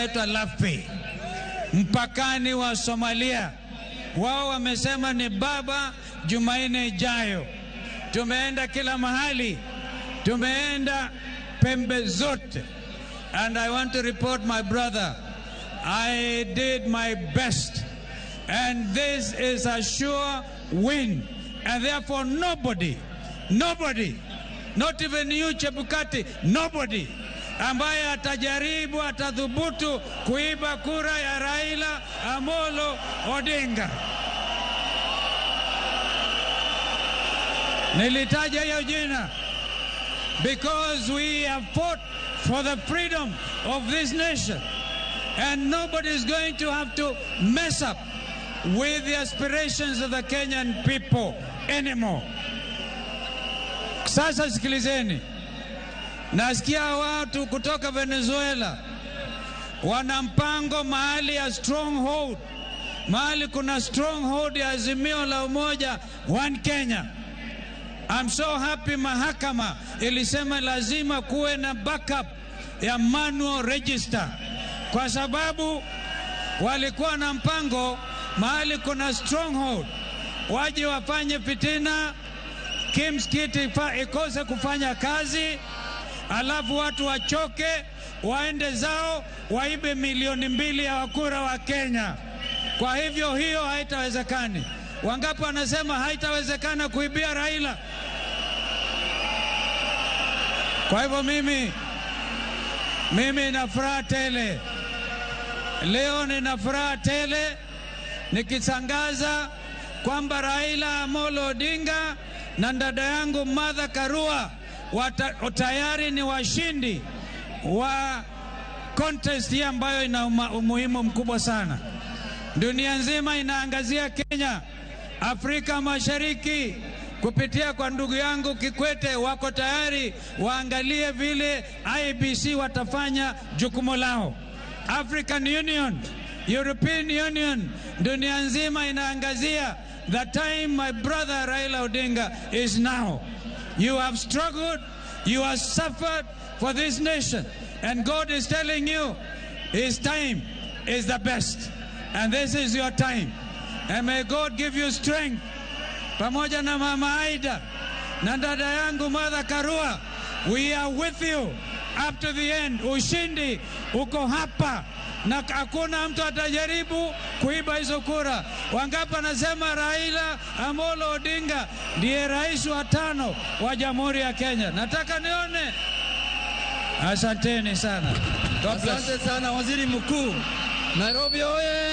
inaitwa Lafi, mpakani wa Somalia. Wao wamesema ni baba Jumanne ijayo. Tumeenda kila mahali, tumeenda pembe zote. And I want to report, my brother, I did my best. And this is a sure win. And therefore nobody, nobody, not even you Chebukati, nobody ambaye atajaribu atadhubutu kuiba kura ya Raila Amolo Odinga. Nilitaja hiyo jina because we have fought for the freedom of this nation, and nobody is going to have to mess up with the aspirations of the Kenyan people anymore. Sasa sikilizeni, nasikia watu kutoka Venezuela wana mpango mahali ya stronghold, mahali kuna stronghold ya Azimio la Umoja One Kenya. I'm so happy mahakama ilisema lazima kuwe na backup ya manual register, kwa sababu walikuwa na mpango mahali kuna stronghold, waje wafanye fitina, KIEMS kit ikose kufanya kazi, alafu watu wachoke waende zao waibe 2 milioni ya wakura wa Kenya. Kwa hivyo hiyo haitawezekani. Wangapi wanasema haitawezekana kuibia Raila? Kwa hivyo mimi nina furaha tele leo, nina furaha tele nikitangaza kwamba Raila Amolo Odinga na dada yangu Martha Karua tayari ni washindi wa contest hii ambayo ina umuhimu mkubwa sana. Dunia nzima inaangazia Kenya, Afrika Mashariki kupitia kwa ndugu yangu Kikwete, wako tayari waangalie vile IEBC watafanya jukumu lao. African Union, European Union, dunia nzima inaangazia. The time, my brother Raila Odinga, is now. You have struggled, you have suffered for this nation, and God is telling you His time is the best. And this is your time. And may God give you strength. Pamoja na Mama Aida na dada yangu Martha Karua, we are with you up to the end. Ushindi uko hapa na hakuna mtu atajaribu kuiba hizo kura. Wangapi anasema Raila Amolo Odinga ndiye rais wa tano wa Jamhuri ya Kenya? Nataka nione. Asanteni sana. God bless. Asante sana, Waziri Mkuu. Nairobi oye!